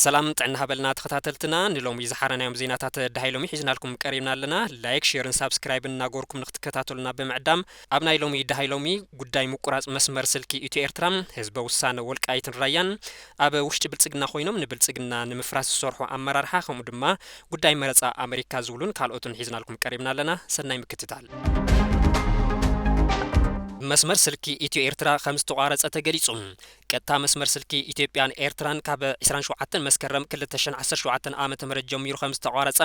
ሰላም ጥዕና ሃበልና ተኸታተልትና፣ ንሎሚ ዝሓረናዮም ዜናታት ደሃይ ሎሚ ሒዝናልኩም ቀሪብና ኣለና። ላይክ፣ ሼርን ሳብስክራይብን እናገርኩም ንክትከታተሉና ብምዕዳም፣ ኣብ ናይ ሎሚ ደሃይ ሎሚ ጉዳይ ምቁራጽ መስመር ስልኪ ኢትዮ ኤርትራ፣ ህዝበ ውሳነ ወልቃይትን ራያን፣ ኣብ ውሽጢ ብልጽግና ኮይኖም ንብልጽግና ንምፍራስ ዝሰርሑ ኣመራርሓ፣ ከምኡ ድማ ጉዳይ መረጻ ኣመሪካ ዝብሉን ካልኦትን ሒዝናልኩም ቀሪብና ኣለና። ሰናይ ምክትታል። መስመር ስልኪ ኢትዮ ኤርትራ ከም ዝተቋረጸ ተገሊጹ። ቀጥታ መስመር ስልኪ ኢትዮጵያን ኤርትራን ካብ ዕስራን ሸውዓተን መስከረም ክልተ ሽሕን ዓሰርተ ሸውዓተን ዓመተ ምህረት ጀሚሩ ከም ዝተቋረጸ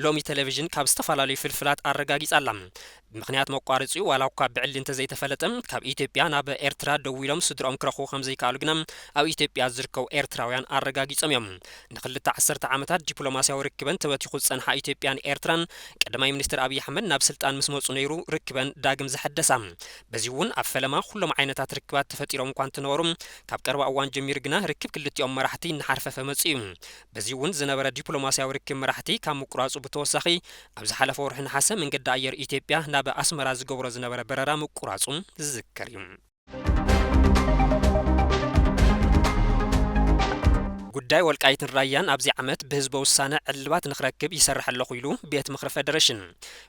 ሎሚ ቴሌቪዥን ካብ ዝተፈላለዩ ፍልፍላት ኣረጋጊጻ ኣላ። ምኽንያት መቋረጺኡ ዋላ እኳ ብዕሊ እንተዘይተፈለጠ፣ ካብ ኢትዮጵያ ናብ ኤርትራ ደዊሎም ስድርኦም ክረኽቡ ከም ዘይከኣሉ ግና ኣብ ኢትዮጵያ ዝርከቡ ኤርትራውያን ኣረጋጊጾም እዮም። ንክልተ ዓሰርተ ዓመታት ዲፕሎማስያዊ ርክበን ተበቲኹ ዝጸንሓ ኢትዮጵያን ኤርትራን፣ ቀዳማይ ሚኒስትር ኣብይ ኣሕመድ ናብ ስልጣን ምስ መጹ ነይሩ ርክበን ዳግም ዘሐደሳ። በዚ እውን ኣብ ፈለማ ኩሎም ዓይነታት ርክባት ተፈጢሮም እኳ እንተነበሩ፣ ካብ ቀረባ እዋን ጀሚሩ ግና ርክብ ክልቲኦም መራሕቲ እናሓርፈፈ መጺኡ እዩ። በዚ እውን ዝነበረ ዲፕሎማስያዊ ርክብ መራሕቲ ካብ ምቁራጹ ብተወሳኺ፣ ኣብ ዝሓለፈ ወርሒ ነሓሰ መንገዲ ኣየር ኢትዮጵያ ናብ ኣስመራ ዝገብሮ ዝነበረ በረራ ምቁራጹ ዝዝከር እዩ። ጉዳይ ወልቃይትን ራያን ኣብዚ ዓመት ብህዝበ ውሳነ ዕልባት ንክረክብ ይሰርሕ ኣለኹ ኢሉ ቤት ምኽሪ ፌደሬሽን።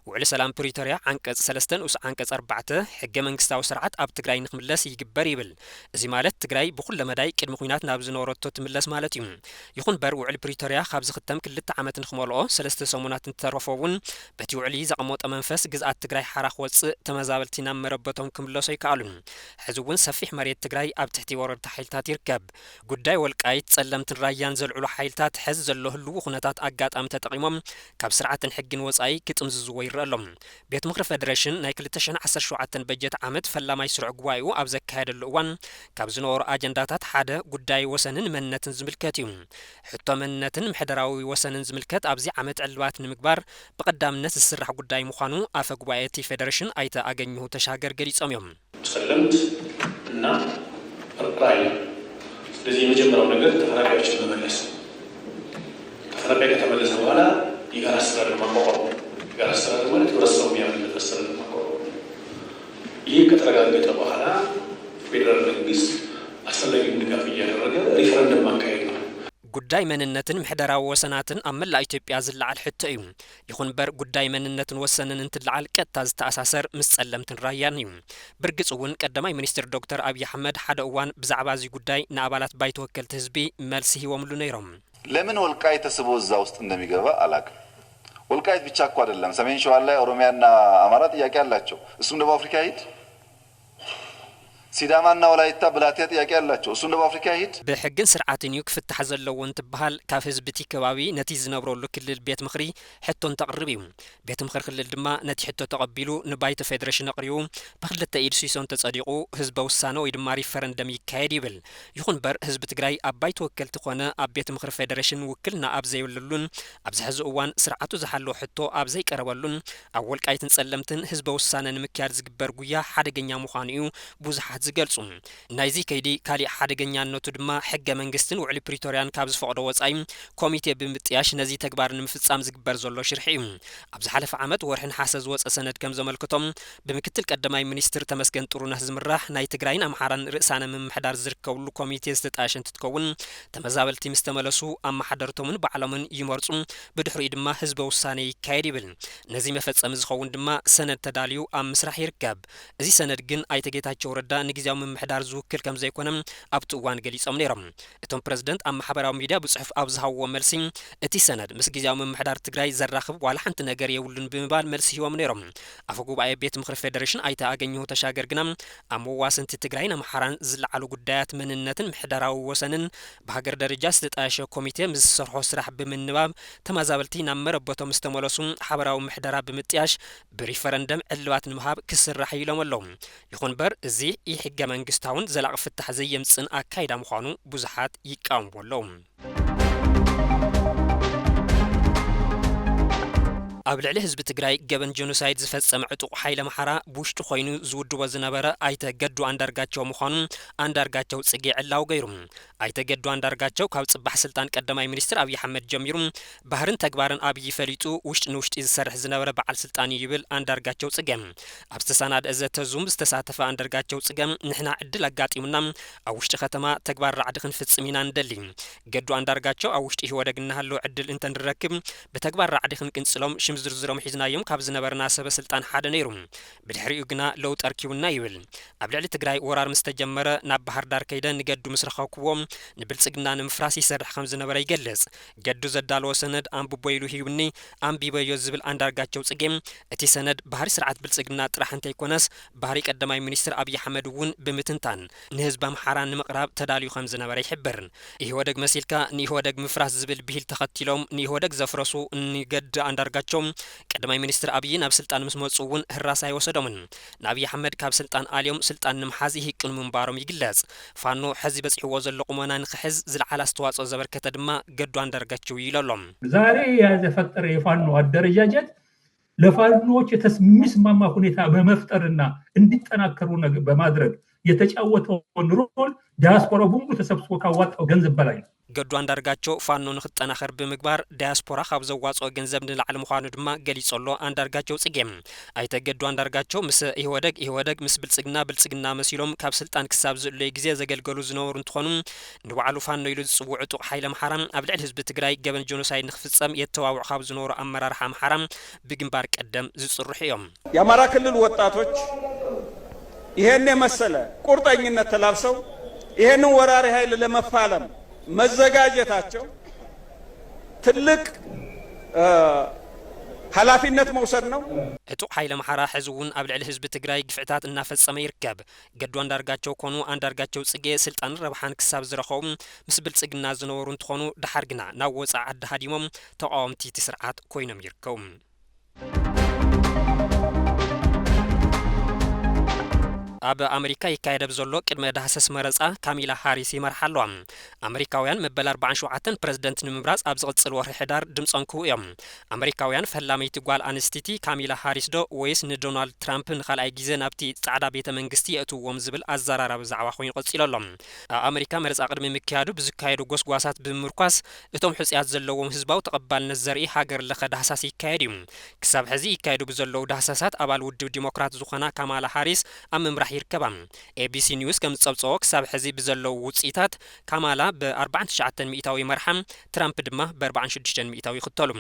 ውዕሊ ሰላም ፕሪቶርያ ዓንቀጽ ሰለስተ ንኡስ ዓንቀጽ ኣርባዕተ፣ ሕገ መንግስታዊ ስርዓት ኣብ ትግራይ ንክምለስ ይግበር ይብል። እዚ ማለት ትግራይ ብኩለ መዳይ ቅድሚ ኲናት ናብ ዝነበረቶ ትምለስ ማለት እዩ። ይኹን እምበር ውዕሊ ፕሪቶርያ ካብ ዝኽተም ክልተ ዓመት ንክመልኦ ሰለስተ ሰሙናት እንተረፎ እውን፣ በቲ ውዕሊ ዘቐመጦ መንፈስ ግዝኣት ትግራይ ሓራ ክወጽእ፣ ተመዛበልቲ ናብ መረበቶም ክምለሱ ኣይከኣሉን። ሕዚ እውን ሰፊሕ መሬት ትግራይ ኣብ ትሕቲ ወረርቲ ሓይልታት ይርከብ። ጉዳይ ወልቃይት፣ ጸለምትን ራያን ዘልዕሉ ሓይልታት ሕዚ ዘሎ ህልው ኩነታት ኣጋጣሚ ተጠቒሞም ካብ ስርዓትን ሕግን ወጻኢ ክጥምዝዝዎ ይረአ ኣሎ። ቤት ምኽሪ ፌደሬሽን ናይ ክልተ ሽሕን ዓሰርተ ሸውዓተን በጀት ዓመት ፈላማይ ስሩዕ ጉባኤኡ ኣብ ዘካየደሉ እዋን፣ ካብ ዝነበሩ ኣጀንዳታት ሓደ ጉዳይ ወሰንን መንነትን ዝምልከት እዩ። ሕቶ መንነትን ምሕደራዊ ወሰንን ዝምልከት ኣብዚ ዓመት ዕልባት ንምግባር ብቐዳምነት ዝስራሕ ጉዳይ ምዃኑ ኣፈ ጉባኤ እቲ ፌደሬሽን ኣይተ ኣገኘሁ ተሻገር ገሊጾም እዮም። ጸለምት እና ራያ። ስለዚህ የመጀመሪያው ነገር ተፈናቃዮችን መመለስ። ተፈናቃይ ከተመለሰ በኋላ የጋራ አስተዳደር ማቋቋም። የጋራ አስተዳደር ማለት ህብረተሰቡ የሚያምንበት አስተዳደር ማቋቋም። ይህ ከተረጋገጠ በኋላ ፌዴራል መንግስት አስፈላጊውን ድጋፍ እያደረገ ሪፈረንደም ማካሄድ ነው። ጉዳይ መንነትን ምሕደራዊ ወሰናትን ኣብ መላእ ኢትዮጵያ ዝለዓል ሕቶ እዩ። ይኹን እምበር ጉዳይ መንነትን ወሰንን እንትለዓል ቀጥታ ዝተኣሳሰር ምስ ጸለምትን ራያን እዩ። ብርግጽ እውን ቀዳማይ ሚኒስትር ዶክተር ኣብይ ኣሕመድ ሓደ እዋን ብዛዕባ እዚ ጉዳይ ንኣባላት ባይቶ ወከልቲ ህዝቢ መልሲ ሂቦምሉ ነይሮም። ለምን ወልቃይት ተስቦ እዛ ውስጥ እንደሚገባ አላቅም። ወልቃይት ብቻ እኮ አይደለም፣ ሰሜን ሸዋ ላይ ኦሮሚያና አማራ ጥያቄ አላቸው። እሱም ደቡብ አፍሪካ ይሄድ። ሲዳማና ወላይታ ብላቴ ጥያቄ አላቸው። እሱም ደቡብ አፍሪካ ይሄድ። ብሕግን ስርዓትን እዩ ክፍታሕ ዘለዎ እንትበሃል፣ ካብ ህዝቢ እቲ ከባቢ ነቲ ዝነብረሉ ክልል ቤት ምኽሪ ሕቶ እንተቕርብ እዩ። ቤት ምኽሪ ክልል ድማ ነቲ ሕቶ ተቐቢሉ ንባይቶ ፌዴሬሽን ኣቕሪቡ፣ ብክልተ ኢድ ሲሶ እንተጸዲቑ፣ ህዝበ ውሳነ ወይ ድማ ሪፈረንደም ይካየድ ይብል። ይኹን እምበር ህዝቢ ትግራይ ኣብ ባይቶ ወከልቲ ኮነ ኣብ ቤት ምኽሪ ፌዴሬሽን ውክልና ኣብ ዘይብለሉን ኣብዚ ሕዚ እዋን ስርዓቱ ዝሓለዎ ሕቶ ኣብ ዘይቀረበሉን ኣብ ወልቃይትን ጸለምትን ህዝበ ውሳነ ንምክያድ ዝግበር ጉያ ሓደገኛ ምዃኑ እዩ ብዙሓት ዝገልጹ። ናይዚ ከይዲ ካሊእ ሓደገኛነቱ ድማ ሕገ መንግስትን ውዕሊ ፕሪቶርያን ካብ ዝፈቕዶ ወጻኢ ኮሚቴ ብምጥያሽ ነዚ ተግባር ንምፍጻም ዝግበር ዘሎ ሽርሒ እዩ። ኣብ ዝሓለፈ ዓመት ወርሒ ነሓሰ ዝወጸ ሰነድ ከም ዘመልክቶም ብምክትል ቀዳማይ ሚኒስትር ተመስገን ጥሩነህ ዝምራሕ ናይ ትግራይን ኣምሓራን ርእሳነ ምምሕዳር ዝርከብሉ ኮሚቴ ዝተጣየሸ እንትትከውን፣ ተመዛበልቲ ምስ ተመለሱ ኣመሓደርቶምን ባዕሎምን ይመርጹ፣ ብድሕሪኡ ድማ ህዝበ ውሳነ ይካየድ ይብል። ነዚ መፈጸሚ ዝኸውን ድማ ሰነድ ተዳልዩ ኣብ ምስራሕ ይርከብ። እዚ ሰነድ ግን ኣይተ ጌታቸው ረዳ ንግዜያዊ ምምሕዳር ዝውክል ከም ዘይኮነ ኣብቲ እዋን ገሊጾም ነይሮም። እቶም ፕረዚደንት ኣብ ማሕበራዊ ሚድያ ብጽሑፍ ኣብ ዝሃብዎ መልሲ፣ እቲ ሰነድ ምስ ግዜያዊ ምምሕዳር ትግራይ ዘራኽብ ዋላ ሓንቲ ነገር የብሉን ብምባል መልሲ ሂቦም ነይሮም። ኣፈ ጉባኤ ቤት ምኽሪ ፌዴሬሽን ኣይተ ኣገኘሁ ተሻገር ግና፣ ኣብ መዋስንቲ ትግራይን ኣምሓራን ዝለዓሉ ጉዳያት መንነትን ምሕደራዊ ወሰንን ብሃገር ደረጃ ዝተጣየሸ ኮሚቴ ምስ ዝሰርሖ ስራሕ ብምንባብ፣ ተመዛበልቲ ናብ መረበቶም ዝተመለሱ ሓበራዊ ምሕደራ ብምጥያሽ ብሪፈረንደም ዕልባት ንምሃብ ክስራሕ ኢሎም ኣለዉ። ይኹን እምበር፣ እዚ ኢ-ሕገ መንግስታውን ዘላቒ ፍታሕ ዘየምጽእን ኣካይዳ ምዃኑ ብዙሓት ይቃወምዎ ኣለዉ። ኣብ ልዕሊ ህዝቢ ትግራይ ገበን ጀኖሳይድ ዝፈጸመ ዕጡቕ ሓይሊ ኣምሓራ ብውሽጢ ኮይኑ ዝውድቦ ዝነበረ ኣይተ ገዱ ኣንዳርጋቸው ምዃኑ ኣንዳርጋቸው ጽጌ ዕላዊ ገይሩ። ኣይተ ገዱ ኣንዳርጋቸው ካብ ጽባሕ ስልጣን ቀዳማይ ሚኒስትር ኣብይ ኣሕመድ ጀሚሩ ባህርን ተግባርን ኣብይ ፈሊጡ ውሽጢ ንውሽጢ ዝሰርሕ ዝነበረ በዓል ስልጣን እዩ ይብል ኣንዳርጋቸው ጽጌ። ኣብ ዝተሰናድአ ዘተ ዙም ዝተሳተፈ ኣንዳርጋቸው ጽጌ፣ ንሕና ዕድል ኣጋጢሙና ኣብ ውሽጢ ከተማ ተግባር ራዕዲ ክንፍጽም ኢና ንደሊ። ገዱ ኣንዳርጋቸው ኣብ ውሽጢ ኢህወደግ እናሃለወ ዕድል እንተንረክብ ብተግባር ራዕዲ ክንቅንጽሎም ሽም ዝርዝሮም ሒዝናዮም ካብ ዝነበርና ሰበ ስልጣን ሓደ ነይሩ። ብድሕሪኡ ግና ለውጢ ኣርኪቡና ይብል። ኣብ ልዕሊ ትግራይ ወራር ምስ ተጀመረ ናብ ባህር ዳር ከይደ ንገዱ ምስ ረኸብኩዎ ንብልጽግና ንምፍራስ ይሰርሕ ከም ዝነበረ ይገልጽ። ገዱ ዘዳለዎ ሰነድ ኣንብቦ ኢሉ ሂቡኒ፣ ኣንቢበዮ ዝብል ኣንዳርጋቸው ጽጌ፣ እቲ ሰነድ ባህሪ ስርዓት ብልጽግና ጥራሕ እንተይኮነስ ባህሪ ቀዳማይ ሚኒስትር ኣብይ ኣሕመድ እውን ብምትንታን ንህዝቢ ኣምሓራ ንምቕራብ ተዳልዩ ከም ዝነበረ ይሕብር። ኢህወደግ መሲልካ ንኢህወደግ ምፍራስ ዝብል ብሂል ተኸቲሎም ንኢህወደግ ዘፍረሱ ንገዱ ኣንዳርጋቸው ቀዳማይ ሚኒስትር ኣብይ ናብ ስልጣን ምስ መጹ እውን ህራስ ኣይወሰዶምን። ንኣብይ ኣሕመድ ካብ ስልጣን ኣልዮም ስልጣን ንምሓዝ ይህቅኑ ምንባሮም ይግለጽ። ፋኖ ሕዚ በጺሕዎ ዘሎ ቁመና ንክሕዝ ዝለዓለ ኣስተዋጽኦ ዘበርከተ ድማ ገዱ ኣንዳርጋቸው እዩ ኢሉ ኣሎ። ዛሬ የተፈጠረ የፋኖ አደረጃጀት ለፋኖዎች የተስማማ ሁኔታ በመፍጠርና እንዲጠናከሩ በማድረግ የተጫወተውን ሮል ዲያስፖራ በሙሉ ተሰብስቦ ካዋጣው ገንዘብ በላይ ነው። ገዱ ኣንዳርጋቸው ፋኖ ንክጠናኸር ብምግባር ዳያስፖራ ካብ ዘዋጽኦ ገንዘብ ንላዕሊ ምዃኑ ድማ ገሊጹ ኣሎ ኣንዳርጋቸው ጽጌ። ኣይተ ገዱ ኣንዳርጋቸው ምስ ኢህወደግ፣ ኢህወደግ ምስ ብልጽግና፣ ብልጽግና መሲሎም ካብ ስልጣን ክሳብ ዝእለዩ ግዜ ዘገልገሉ ዝነበሩ እንትኾኑ፣ ንባዕሉ ፋኖ ኢሉ ዝጽውዕ ዕጡቕ ሓይሊ ኣምሓራ ኣብ ልዕሊ ህዝቢ ትግራይ ገበን ጀኖሳይድ ንክፍጸም የተባብዑ ካብ ዝነበሩ ኣመራርሓ ኣምሓራ ብግንባር ቀደም ዝጽርሑ እዮም። የአማራ ክልል ወጣቶች ይሄን የመሰለ ቁርጠኝነት ተላብሰው ይሄንን ወራሪ ኃይል ለመፋለም መዘጋጀታቸው ትልቅ ኃላፊነት መውሰድ ነው። ዕጡቕ ሓይሊ ኣምሓራ ሕዚ እውን ኣብ ልዕሊ ህዝቢ ትግራይ ግፍዕታት እናፈጸመ ይርከብ። ገዱ ኣንዳርጋቸው ኮኑ ኣንዳርጋቸው ጽጌ ስልጣንን ረብሓን ክሳብ ዝረኸቡ ምስ ብልጽግና ዝነበሩ እንትኾኑ፣ ደሓር ግና ናብ ወጻኢ ዓዲ ሃዲሞም ተቓወምቲ እቲ ስርዓት ኮይኖም ይርከቡ። ኣብ ኣመሪካ ይካየድ ኣብ ዘሎ ቅድመ ዳህሰስ መረጻ ካሚላ ሃሪስ ይመርሓ ኣለዋ። ኣመሪካውያን መበል ኣርባዓን ሸውዓተን ፕረዚደንት ንምምራጽ ኣብ ዝቕጽል ወርሒ ሕዳር ድምጾም ክህቡ እዮም። ኣመሪካውያን ፈላመይቲ ጓል ኣንስትይቲ ካሚላ ሃሪስ ዶ ወይስ ንዶናልድ ትራምፕ ንኻልኣይ ግዜ ናብቲ ጻዕዳ ቤተ መንግስቲ የእትውዎም ዝብል ኣዘራራቢ ዛዕባ ኮይኑ ቀጺሉ ኣሎ። ኣብ ኣመሪካ መረጻ ቅድሚ ምክያዱ ብዝካየዱ ጎስጓሳት ብምምርኳስ እቶም ሕጹያት ዘለዎም ህዝባዊ ተቐባልነት ዘርኢ ሃገር ለኸ ዳህሳስ ይካየድ እዩ። ክሳብ ሕዚ ይካየዱ ብዘለዉ ዳህሳሳት ኣባል ውድብ ዲሞክራት ዝኾና ካማላ ሃሪስ ኣብ ምምራሕ ይርከባ። ኤቢሲ ኒውስ ከም ዝጸብጸቦ ክሳብ ሕዚ ብዘለዉ ውጽኢታት ካማላ ብ ኣርባዓን ትሽዓተን ሚእታዊ ይመርሓ፣ ትራምፕ ድማ ብ ኣርባዓን ሽዱሽተን ሚእታዊ ይኽተሉ።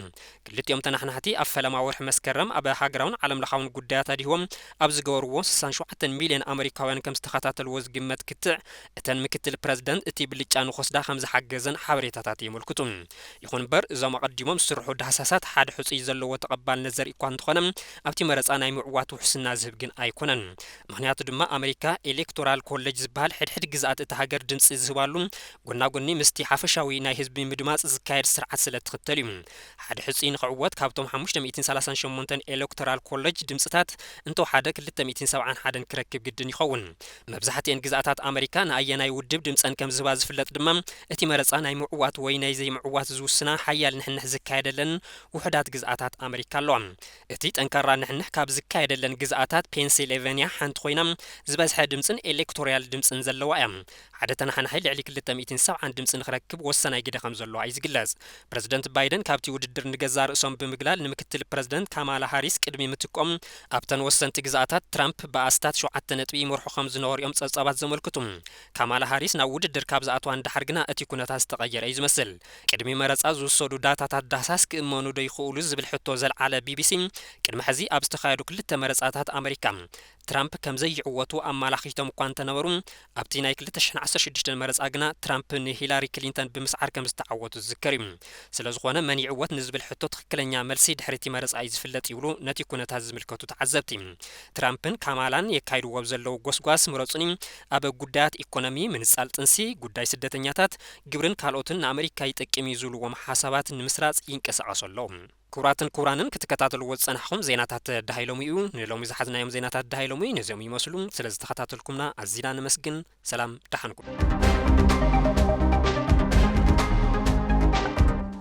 ክልቲኦም ተናሕናሕቲ ኣብ ፈለማ ወርሒ መስከረም ኣብ ሃገራውን ዓለምለኻውን ጉዳያት ኣድሂቦም ኣብ ዝገበርዎ ስሳን ሸውዓተን ሚልዮን ኣመሪካውያን ከም ዝተኸታተልዎ ዝግመት ክትዕ፣ እተን ምክትል ፕረዚደንት እቲ ብልጫ ንኽወስዳ ከም ዝሓገዘን ሓበሬታታት የመልክቱ። ይኹን እምበር፣ እዞም ኣቐዲሞም ዝስርሑ ዳህሳሳት ሓደ ሕጹይ ዘለዎ ተቐባልነት ዘርኢ እኳ እንተኾነ፣ ኣብቲ መረጻ ናይ ምዕዋት ውሕስና ዝህብ ግን ኣይኮነን። ምኽንያቱ ድማ፣ ኣመሪካ ኤሌክቶራል ኮሌጅ ዝበሃል ሕድሕድ ግዝኣት እታ ሃገር ድምጺ ዝህባሉ፣ ጎናጎኒ ምስቲ ሓፈሻዊ ናይ ህዝቢ ምድማጽ ዝካየድ ስርዓት ስለ እትኽተል እዩ። ሓደ ሕጹይ ንኽዕወት ካብቶም ሓሙሽተ ሚእትን ሰላሳን ሸሞንተን ኤሌክቶራል ኮሌጅ ድምጽታት እንተወሓደ ክልተ ሚእትን ሰብዓን ሓደን ክረክብ ግድን ይኸውን። መብዛሕትኤን ግዝኣታት ኣመሪካ ንኣየናይ ውድብ ድምጸን ከም ዝህባ ዝፍለጥ ድማ እቲ መረጻ ናይ ምዕዋት ወይ ናይ ዘይምዕዋት ዝውስና ሓያል ንሕንሕ ዝካየደለን ውሑዳት ግዝኣታት ኣመሪካ ኣለዋ። እቲ ጠንካራ ንሕንሕ ካብ ዝካየደለን ግዝኣታት ፔንሲልቬንያ ሓንቲ ኮይና፣ ዝበዝሐ ድምጽን ኤሌክቶራል ድምጽን ዘለዋ እያ። ሓደ ተነሓናሒ ልዕሊ ክልተ ሚእትን ሰብዓን ድምጺ ንኽረክብ ወሳናይ ግደ ከም ዘለዋ እዩ ዝግለጽ። ፕረዚደንት ባይደን ካብቲ ውድድር ንገዛእ ርእሶም ብምግላል ንምክትል ፕረዚደንት ካማላ ሃሪስ ቅድሚ ምትኮም ኣብተን ወሰንቲ ግዝኣታት ትራምፕ ብኣስታት ሸውዓተ ነጥቢ ይመርሑ ከም ዝነበሩ እዮም ጸብጻባት ዘመልክቱ። ካማላ ሃሪስ ናብ ውድድር ካብ ዝኣትዋ ንደሓር ግና እቲ ኩነታት ዝተቐየረ እዩ ዝመስል። ቅድሚ መረጻ ዝውሰዱ ዳታታት ዳህሳስ ክእመኑ ዶ ይኽእሉ ዝብል ሕቶ ዘልዓለ ቢቢሲ፣ ቅድሚ ሕዚ ኣብ ዝተኻየዱ ክልተ መረጻታት ኣመሪካ ትራምፕ ከም ዘይዕወቱ ኣመላኺቶም እኳ እንተነበሩ፣ ኣብቲ ናይ ክልተ ሽሕን ዓሰርተ ሽዱሽተን መረጻ ግና ትራምፕ ንሂላሪ ክሊንተን ብምስዓር ከም ዝተዓወቱ ዝዝከር እዩ። ስለ ዝኾነ መን ይዕወት ንዝብል ሕቶ ትኽክለኛ መልሲ ድሕሪ እቲ መረጻ እዩ ዝፍለጥ ይብሉ ነቲ ኩነታት ዝምልከቱ ተዓዘብቲ። ትራምፕን ካማላን የካይድዎ ኣብ ዘለዉ ጎስጓስ ምረጹኒ ኣብ ጉዳያት ኢኮኖሚ፣ ምንጻል ጥንሲ፣ ጉዳይ ስደተኛታት፣ ግብርን ካልኦትን ንኣመሪካ ይጠቅም እዩ ዝብልዎም ሓሳባት ንምስራጽ ይንቀሳቐሱ ኣለዉ። ክቡራትን ክቡራንን ክትከታተልዎ ዝጸናሕኹም ዜናታት ደሃይ ሎሚ እዩ። ንሎሚ ዝሓዝናዮም ዜናታት ደሃይ ሎሚ ነዚኦም ይመስሉ። ስለ ዝተኸታተልኩምና ኣዚና ነመስግን። ሰላም ደሓን ኩኑ።